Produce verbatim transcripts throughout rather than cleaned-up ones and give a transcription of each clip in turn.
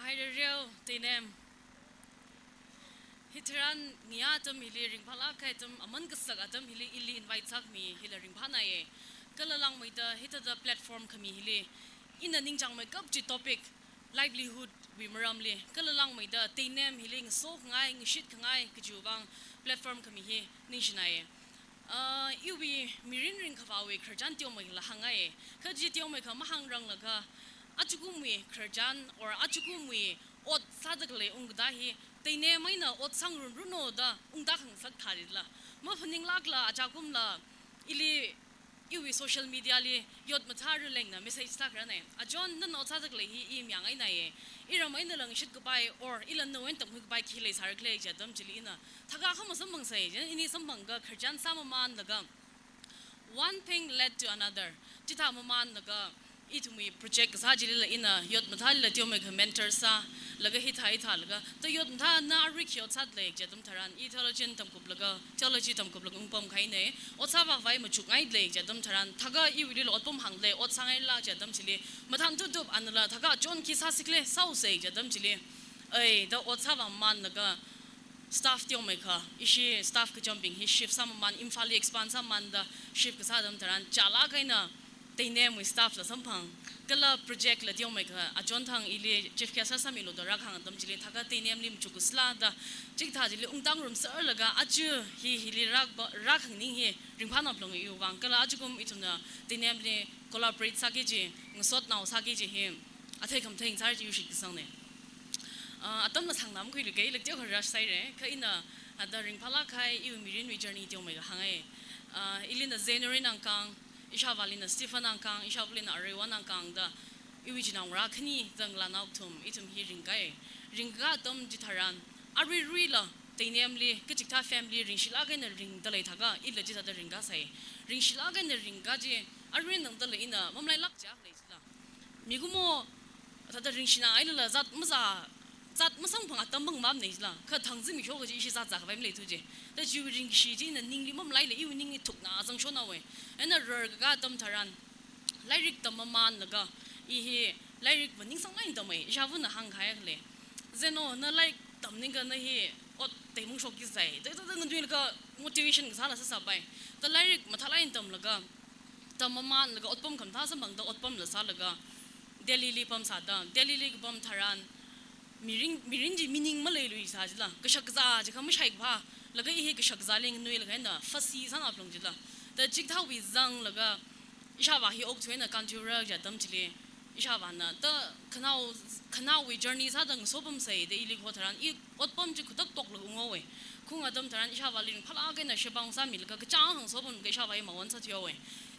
Hairereo, Teinem. Hitharan ngayā atam hili ringphālāk kahai atam, aman kasak atam hili ili invite sākhami hila ringphānāya. Kala langmeida hithāda platform khami hili ina ningchāngmeikap kaji topic, livelihood wui maramli, kala langmeida Teinem hili ngaso khangai, ngashit khangai kajiwui vang platform khami hi ningshināya. Ah, iwui mirin ringkhavāwui khararchan teomeikhala hāngngai. Kha chi teomeikha mahāngranglaga, ajakumwui khararchan or ajakumwui ot sāda khalei ungkatā hi Teinem eina ot sāngarumranu da ungda khangasak thālila, maphaninglākla, ajakumla ili iwui social media li yot mathā Rulengna message sākharāna. Ajahn, nana ot sāda khalei hi i mayang einaya. Iram einala ngashit kapai or ila nawui eina tamkhui kapai khi leisāra khala kaji atam chili ina thākha akha masamphangsa, chieina ini samphangakha khararchan sāmamānlaga, one thing led to another. Chithā mamānlaga ithumwui project kasā chilila ina yot mathālila teomeikha mentor sālaga hithā hithālaga, ta yot mathāna arui khi ot sāda lei kaji atam tharan, i theologian tamkuplaga, theology tamkuplaga ungpamkahaina. Ot sāvāvai machukngaida lei kaji atam tharan, thākha iwuilila otpam hānglei, ot sāngaila kaji atam chili, mathān tutup anala thākha John khi sāsi khala, sāusa kaji atam chili, ai, da ot sāvāmamānlaga, staff teomeikha, ishi staff kachombing hi shift sāmamān, Imphalli expand sāmamānda shift kasā atam tharan, chālāk eina Teinemwui staff la samphang, kala project la teomeikha, Ajahn thang ili chief guest sāsāmilu da rākahāng atam chili, thākha Teinemli machuk kasāla da, chikathā chili ungda ngarumserlaga, aja hi hili rākapa, rākhanganing hi ringphānā phalunga iwui vang, kala ajakum ithumna Teinemli collaborate sāki kaji, ngasotnao sāki kaji hi athei khamathei sāra chi yuishit kasangna. Ah, atamla sāngnam khuilu kei, lak teokha rush sāhaira, kha ina, ah, da ringphālāk kahai iwui mirinwui journey teomeikha hāngngai. Ah, ilina January nangkang, ishāvālina Stephen nangkang, ishāvālina Arewa nangkang da, iwui chinaongarā khani zanglānao kathum, ithum hi ringkai. Ringka atam chitharan, aruiruila Teinemli, kachikathā family ringshilāk eina ringda lei thākha, ila chithāda ringkasai. Ringshilāk eina ringka chi, arui nangdala ina mamalailāk jiakha lei chila. Mikumo thāda ringshina ailala zat mazā, zat masamphang atam pāngmamna chila. Kha thangzim mikyo kaji ishi zat zākhavai maleithu chi. Ta chiwui ringkashi chi ina ningli mamalaila iwui ningli thukna zangshonhaowa. Eina rarkaka atam tharan, lairik tammamānlaga, i hi lairikva ningsanglāk eina tammai, ishāvana hāngkahai khalei. Zeno, na lairik tamningakha na hi ot teimung shokki sai. Da, da, da, nganuilaga motivation kasāla sāsāpai. Ta lairik mathālāk eina tamlaga, tammamānlaga otpam khamathā samphangda otpamla sālaga, Delhili pamsāda, Delhili kapam tharan, mirin, mirin chi meaning maleiluisa chila, kashak kazā chikha mashaikaphā, laga i hi kashak kazāli nganuilaga eina fussy sānā phalung chila. Ta chikathāwui zanglaga, ishāvā hi okathui eina kānthuira kaji atam chili, ishāvāna, ta khanao, khanaowui journey sāda ngasopamsai da ili kahotharan, i otpam chi khutak toklaga unghaowa. Khaung atam tharan ishāvāli ringphālāk eina shebang sāmilaga kachāng hāng sopamlaga ishāvā hi mawon sāthuihaowa.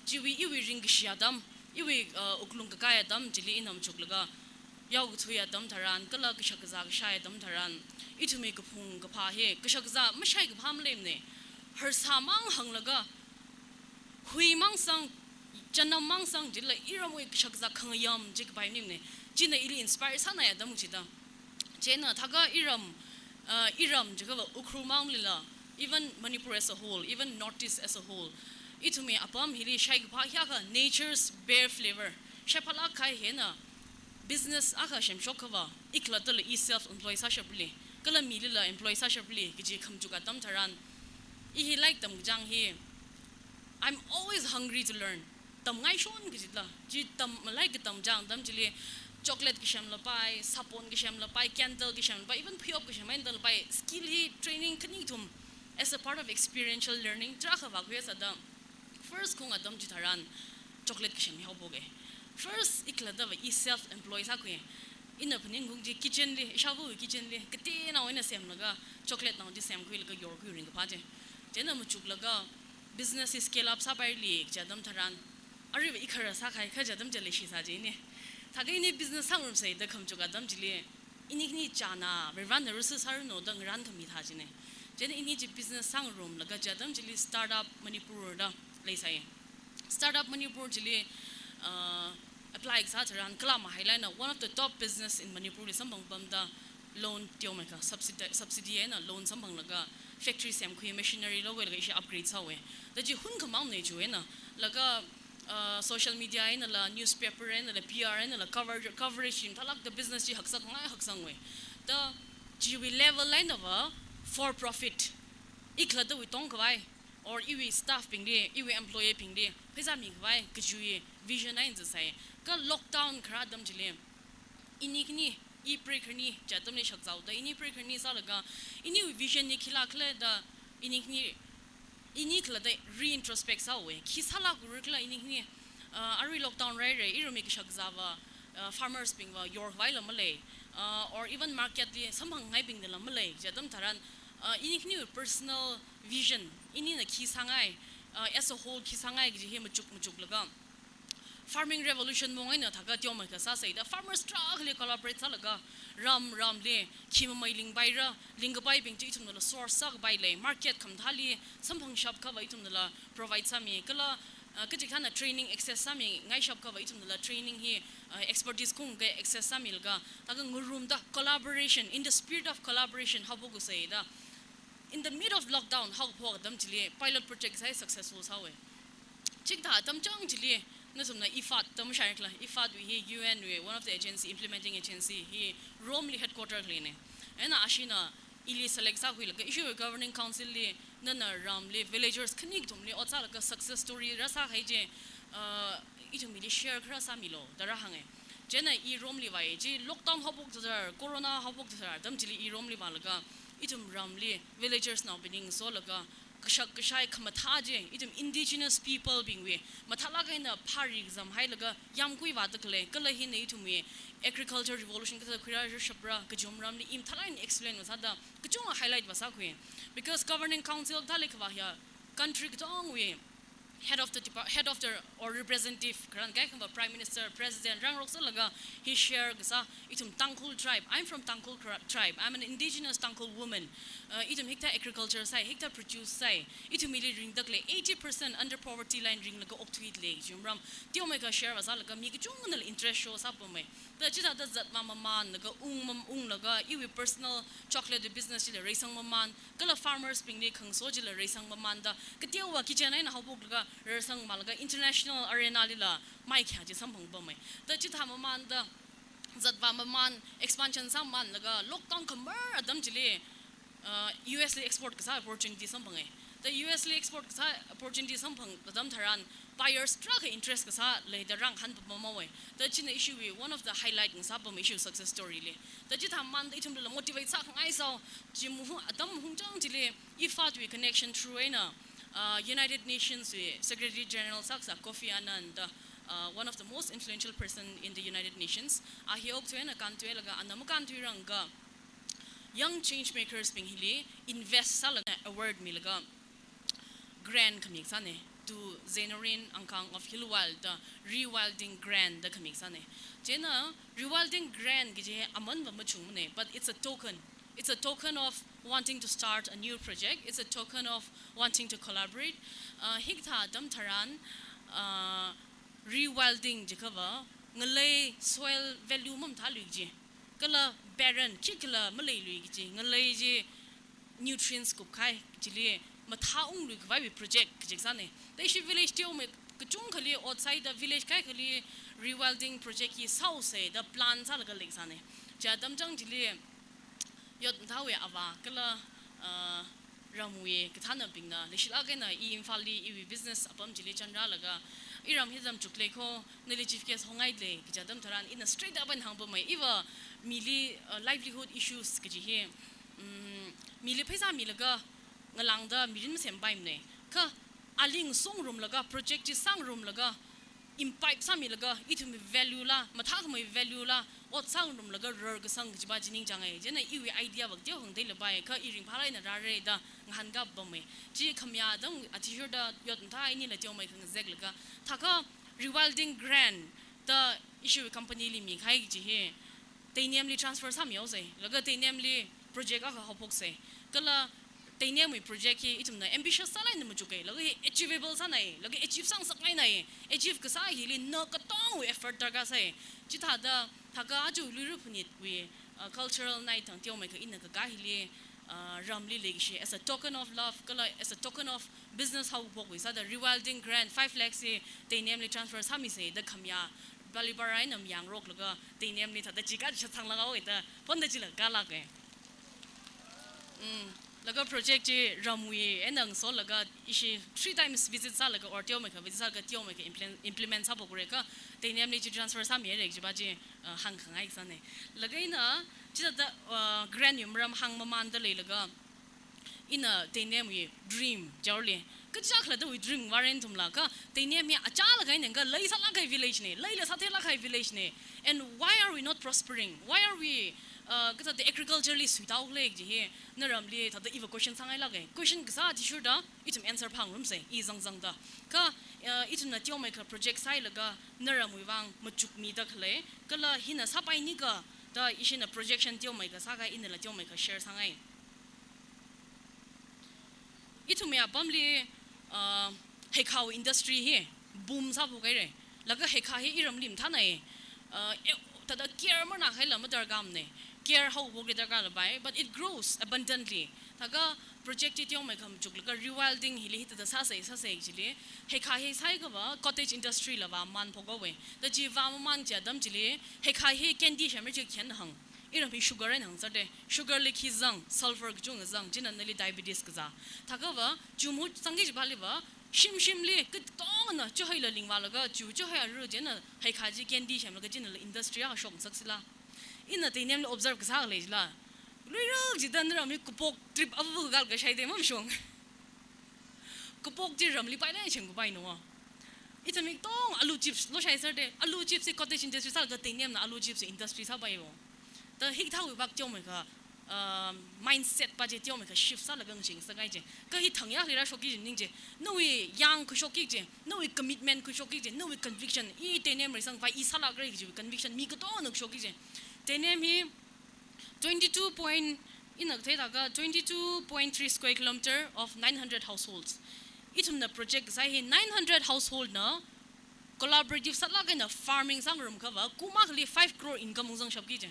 Chiwui iwui ringkashi atam, iwui, uh, wuklung kakai atam chili ina machuklaga, yaokathui atam tharan, kala kashak kazā kashai atam tharan, ithumwui kaphung kaphā hi kashak kazā mashaikaphā maleimana. Harsāmang hānglaga, huimang sang, chānammang sang chila iramwui kashak kazā khangayam chi kapai maningmana. China ili inspire sānai atam chida. Chieina thākha iram, uh, iram jiakhava Ukhrulmang lila, even Manipur as a whole, even Northeast as a whole, ithumwui apam hili shaikaphā hiyākha nature's bare flavor shaiphālāk kahai hina, business akha semshokakhava, i khalattala i self employ sāshapli, kala milila employ sāshapli kaji khamachuk atam tharan, i hi lairik tamkachang hi, I'm always hungry to learn. Tamngaishon kajila, chi tam, lairik katam chang atam chili, chocolate kasemlapai, sapon kasemlapai, candle kasemlapai, even pheop kasem eina talapai, skill hi training khani kathum as a part of experiential learning tarākha vākhuiya sāda, first khaung atam chitharan chocolate kasem haophok e. First i khalattava i self employ sākhui. Ina phaningkhaung chi kitchenli, ishāvawui kitchenli, kateonao eina semlaga, chocolateo chi semkhuilaga yorkhui ringkaphā chi. Chieina machuklaga, business hi scale up sāpaili kaji atam tharan, aruiva i khara sākahai kaji atam chili leishisā china. Thākha ini business sāngarumsai da khamachuk atam chili, ini khani chāna, Varivarana rasi sāranu da ngarānkhami thā china. Chieina ini chi business sāngarumlaga kaji atam chili Startup Manipur da leisai. Startup Manipur chili, uh, apply kasā tharan kala mahailāk eina one of the top business in Manipur li samphang pamda loan teomeikha subsidy, subsidy eina loan samphanglaga factory semkhui, machinery lokhuilaga ishi upgrade sāhaowa. Da chi hunkhamangna chiwui eina, laga, uh, social media einala, newspaper einala, P R einala, cover, coverage chi mathālākda business chi haksakngai haksangwui. Da chiwui level einava for profit. I khalattawui tongkhavai, or iwui staff bingli, iwui employee bingli pheisā mikhavai kajiwui vision eina zatsai. Kha lockdown kharā atam chili ini khani, i preikharni, chi atamli shakzaoda ini preikharni sālaga, iniwui vision hi khilāk khala da ini khani, ini khalatta reintrospect sāhaowa. Khi sālākrarkhala ini khani, uh, arui lockdown rāhaira, iramli kashakazāva, uh, farmers bingva yorkhavaila malei, uh, or even market li samphangngaibangnala malei, chi atam tharan, uh, ini khani personal vision, inina khi sāngai, uh, as a whole khi sāngai kaji hi machuk machuklaga, farming revolution mong eina thākha teomeikha sāsai da farmers tarākhali collaborate sālaga, ram ramli khi mamei lingpaira, lingkapaibing chi ithumnala source sākapai lei, market khamathāli samphangshap akhava ithumnala provide sāmi, kala, uh, kachikathāna training access sāmingaishap akhava ithumnala training hi, uh, expertise khaung akha access sāmilaga, thākha ngarumda collaboration, in the spirit of collaboration haophokasai da. In the mid of lockdown haokaphok atam chili pilot project sāi successful sāhaowa. Chikathā atam chang chili, nathumna IFAD da mashāikhala, IFAD wui hi U N wui one of the agency, implementing agency hi Rome li headquarter khaleina. Eina ashina ili select sākhuilaga ishiwui governing council li, nana ramli villagers khani kathumli ot sālaga success story rāsākahai chi, uh, ithum mili share kharā sāmilu da rāhānga. Chieina i Rome li vāi, chi lockdown haophok tharan, corona haophok tharan atam chili i Rome li vālaga, ithum ramli villagers naobingli ngasolaga, kashak kashai khamathā chi, ithum indigenous people bingwui mathālāk eina phāri kazamhailaga yāmkui vāda khalei, kala hina ithumwui agriculture revolution kathā khuirāshapra kaji maramli i mathālāk eina explain vāsāda, kachungkha highlight vāsākhui. Because governing council thāli khavā hiya country katongwui head of the depart, head of the, or representative, kharān kaikhava prime minister, president rāngarok sālaga hi share kasā, ithum Tangkhul tribe. I'm from Tangkhul cra-, tribe. I'm an indigenous Tangkhul woman. Uh, ithum hikathā agriculture sāi, hikathā produce sāi. Ithum mili ringda khalei eighty percent under poverty line ringlaga okthuida lei, chi maram teomeikha share vāsālaga mi kachungkhanala interest show sāpamma. Da chithāda zatvā mamānlaga, ung mam-, unglaga, iwui personal chocolate business chila reisang mamān, kala farmers bingli khangaso chila reisang mamānda, kateowa kitchen eina haophoklaga reisang mamānlaga international arena lila maikhayā chi samphangpamma. Da chithā mamānda, zatvā mamān, expansion sāmamānlaga lockdown khamar atam chili, uh, U S li export kasā opportunity samphanga. Da U S li export kasā opportunity samphang atam tharan buyers tarākha interest kasā leida rāngahānpamhaowa. Da china ishiwui one of the highlight ngasāpam ishiwui success story li. Da chithā mamānda ithumlila motivate sākhangai sāhao, chi mahut atam mahut chang chili IFAD wui connection through eina, uh, United Nations wui Secretary General sākasā Kofi Annan da, uh, one of the most influential person in the United Nations. A hi okathui eina kānthuilaga ana makānthuirangakha Young Change Makers bing hili invest sālaga award milaga grant khami kasāna, to Zenorin Angkang of Hillwild da rewilding grant da khami kasāna. Chieina rewilding grant kaji hi amanva machungmana, but it's a token. It's a token of wanting to start a new project. It's a token of wanting to collaborate. Uh, hikathā atam tharan, uh, rewilding jiakhava ngalei soil value mamathālui kaji, kala barren, khikhala maleilui kaji, ngalei chi nutrients kupkahai chili mathāunglui khavaiwui project kaji kasāna. Da ishi village teomei kachungkhali outside the village kaikhali rewilding project hi sāhaosa da plan sālaga leikasāna. Chi atam chang chili yot mathāwui avā kala, uh, ramwui kathānabingna leishilāk eina i Imphalli iwui business apam chili chanrālaga, iram hi zam chukleiko, nali chief guest hongailei kaji atam tharan ina straight up eina hāngpamma, iva mili, uh, livelihood issues kaji hi, mm, mili pheisā milaga ngalāngda mirin masempaimana. Kha ali ngasokrumlaga, project chi sāngarumlaga, imbibe sāmilaga, ithumwui value la, mathākhamei value la, ot sāngarumlaga rarkasang kajiva chi ningchānga. Chieina iwui idea va kateo hāngda leipai, kha i ringphālāk eina rāra da ngahānkāpamma. Chi khamayā atam athishurda yot mathā inila teomeikha ngazeklaga, thākha rewilding grant da ishiwui company li mikahai kaji hi Teinemli transfer sāmihaosa, laga Teinemli project akha haophoksa. Kala Teinemwui project hi ithumna ambitious sālāk eina machuka, laga hi achievable sānai, laga achieve sāngasakngainai. Achieve kasā hili na katongwui effort darkar sai. Chithāda thākha aja Luira Phanitwui, uh, cultural night thang teomeikha ina kakā hili, uh, ramli leikashi as a token of love, kala as a token of business haokaphok wui sāda rewilding grant five lakhs hi Teinemli transfer sāmisa da khamayā Balipara eina mayāngaroklaga Teinemli thāda chi kashat sanglaga wui da phonda chila kalāka. Mm. Laga project chi ramwui eina ngasolaga ishi three times visit sālaga or teomeikha visit sālaga teomeikha implement, implement sāphokra kha Teinemli chi transfer sāmihaira kajiva chi, uh, hāngkhangai sāna. Laga ina chithāda, uh, grant wui maram hāngmamānda leilaga ina Teinemwui dream, Jaorli kachichā khalattawui dream varen ithumla kha Teinem hi achālāk kahai ningkha lei sālāk kahai village na, leila sātheilāk kahai village na. And why are we not prospering? Why are we, uh, kathāda agricultureli suitao khala kaji hi naramli thāda iva question sāngailāka. Question kasā athishurda ithum answer phāngarumsa, i zangzangda. Kha, uh, ithumna teomeikha project sāhailaga naramwui vang machukmida khalei, kala hina sāpainika da ishina projection teomeikha sākahai, inala teomeikha share sāngai. Ithumwui apamli, uh, heikhawui industry hi boom sāphok haira. Laga heikha hi iramli mathānai, uh, e, thāda care manākhaila madarkar mana. Care haophokli darkar lapai, but it grows abundantly. Thākha project chi teomeikha machuklaga rewilding hili hithāda sāsa, sāsa chili, heikha hi sāhaiakhava cottage industryla vāmamānphok haowa. Da chi vāmamān chi atam chili heikha hi candy semra chi khina hāng. Iram hi sugar eina hāngserda, sugarli khi zang, sulfur kachungkha zang, china nali diabetes kazā. Thākhava, chumu zangki kajivaliva, shimshimli katongana chuhaila lingvālaga, chu chuhai aru china heikha chi candy semlaga chinala industry akha shokngasaksila. Ina Teinemli observe kasā khalei chila, luirak chida naramli kapok trip avu kal kashai de mamashung. Kapok chi ramli pailāk eina chengkapai no. Ithumwui katong alu chips loshaiserda, alu chips hi cottage industry sālaga Teinemna alu chips industry sāpaiwo. Da hikathāwui vak teomeikha, uh, mindset pa chi teomeikha shift sālaga ngaching sāngai chi. Kha hi thang ya lira shokki kaji ning chi. Nawui yāng khuishokki kaji, nawui commitment khuishokki kaji, nawui conviction. I Teinem reisangpai, i sālākra kajiwui conviction mi katongana khuishokki kaji. Teinem hi twenty-two point, ina kathei thākha twenty-two point three square kilometer of nine hundred households. Ithumna project kasā hi nine hundred householdna collaborative sālāk eina farming sāngarumkhava, kum akhali five crore income ungzangshapki kaji.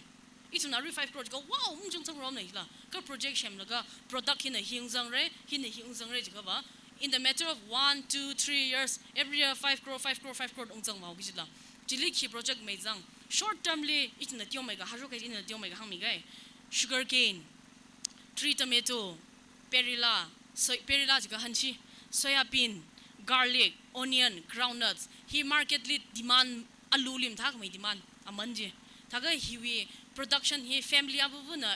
Ithumna arui five crore kha, wow, ungzang sangrumna hila. Kha project semlaga product hina hi ungzangra, hina hi ungzangra jiakhava, in the matter of one, two, three years, every year five crore, five crore, five crore ungzangvāki kajila. Chili khi project mei zang. Short termli, ithumna teomeikha, hāshok kahai ina teomeikha hāngmiga. Sugar cane, tree tomato, perilla, soy, perilla jiakha hanshi, soya bean, garlic, onion, groundnuts. Hi marketli demand, aluli mathākhamei demand aman chi. Thākha hiwui production hi family avuvuna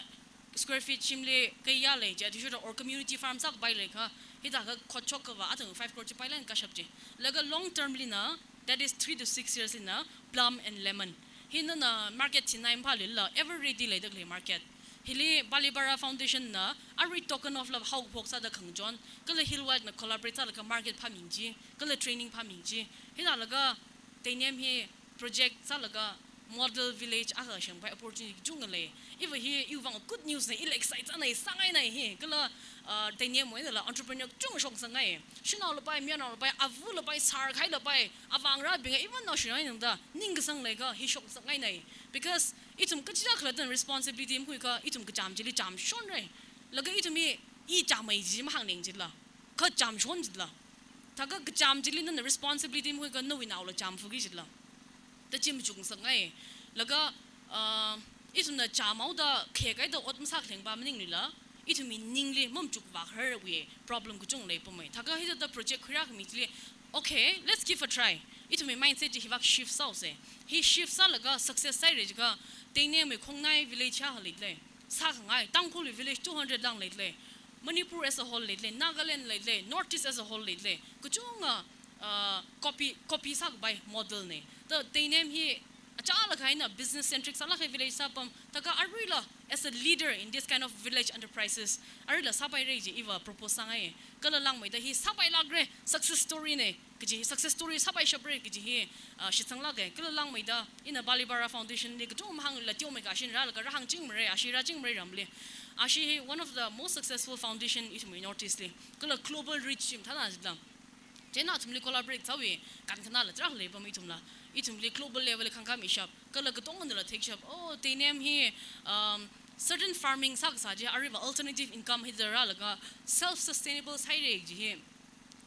square feet shimli kayā lei chi athishurda or community farm sākapai leiakha, hithākha khotshok akhava athang five crore chi pailāk eina kashap chi. Laga long termlina, that is three to six yearslina, plum and lemon. Hi nana market thinai mphalila, ever ready leida khalei market. Hili Balipara Foundationna arui token of love haokaphok sāda khangachon, kala Hillwildna collaborate sālaga market phāming chi, kala training phāming chi. Hithālaga Teinem hi project sālaga model village akha shengpai opportunity kachungkha lei. Iva hi iwui vang good news na, ila excite sānai, sāngainai hi. Kala, uh, Teinemwui einala entrepreneur kachungkha shokngasakngai. Shanao lapai, mayarnao lapai, avu lapai, sar kahai lapai, avāngarābing, even naoshinao eina tangda ningkasang leiakha hi shokngasakngainai. Because ithum kachichā khalattana responsibility makhuiakha ithum kachām chili chāmshonra. Laga ithum hi, i chāmei chi mahāngning chila, kachāmshon chila. Thākha kachām chili nana responsibility makhuiakha nawui naola chāmfuki kajila. Da chi machukngasakngai. Laga, uh, ithumna chāmhaoda khekhaida ot masākhalengpa maninglila, ithumwui ningli mamachukvākhararwui problem kachungkha leipamei. Thākha hithāda project khuirākhami chili, okay, let's give a try. Ithumwui mindset chi hivak shift sāhaosa. Hi shift sālaga success sāhaira jiakha, Teinemwui khongnai village akha leilei. Sākhangai, Tangkhulwui village two hundred lang leilei. Manipur as a whole leilei, Nagaland leilei, North East as a whole leilei. Kachungkha, uh, copy, copy sākapai model na. Da Teinem hi achālāk eina business centric sālāk kahai village sāpam, thākha aruila as a leader in this kind of village enterprises, aruila sāpaira chi iva propose sāngai. Kala langmeida hi sāpailākra, success story na kaji, success story sāpaishapra kaji hi, ah, shitsanglāka. Kala langmeida ina Balipara Foundationli katonga mahāngla teomeikha ashina rālaga rāhāngchingmara, ashi rāchingmara ramli. Ashi hi one of the most successful foundation ithumwui North Eastli. Kala global reach chi mathāna jila. Chieina athumli collaborate sāwui kankhana la tarākha leipam ithumla. Ithumli global levelli khangkāmishap. Kala katonganala theishap. Oh, Teinem hi, um, Certain farming sākasā chi, aruiva alternative income hi da rālaga self-sustainable sāhaira kaji hi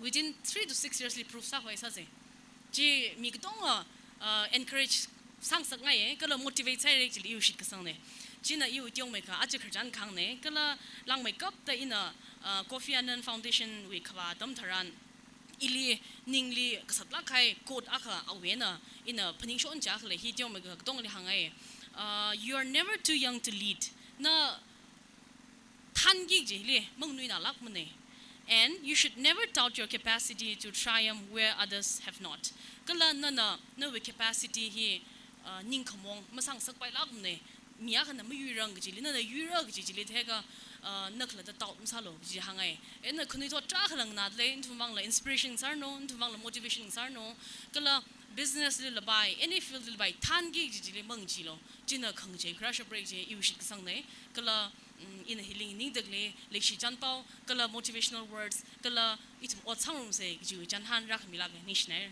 within three to six years li prove sākhavai sāsa. Chi mi katonga, uh, encourage sāngasakngaiya, kala motivate sāhaira kajili iwui shitkasangna. China iwui teomeikha aja khararchan kahāngna, kala langmeikapta ina, uh, Kofi Annan Foundation wui khavā atam tharan, ili ningli kasatlāk kahai quote akha awui eina ina phaningshon chākha lei, hi teomeikha katongli hāngngai. Uh, "You are never too young to lead." Na thānki kajili manganuinalākmana. "And you should never doubt your capacity to triumph where others have not." Kala nana nawui capacity hi, uh, ningkhamong masāngasakpailākmana. Mi akhana mayuirang kajili, nana yuira kaji chili theiakha, uh, na khalatta doubt masālu kaji hāngngai. Ina khanuithot tarākha nganāda lei, nathum vangla inspiration sāranu, nathum vangla motivation sāranu, kala business li lapai, any field li lapai, thānki kaji chili mangacheelu. China khangachei kharā shapra kaji iwui shitkasangna, kala, mm, ina hili nganingda khalei leikashi chānpao, kala motivational words, kala ithum ot sāngarumsa kajiwui chānhān rākhamilāka, ningshinaira.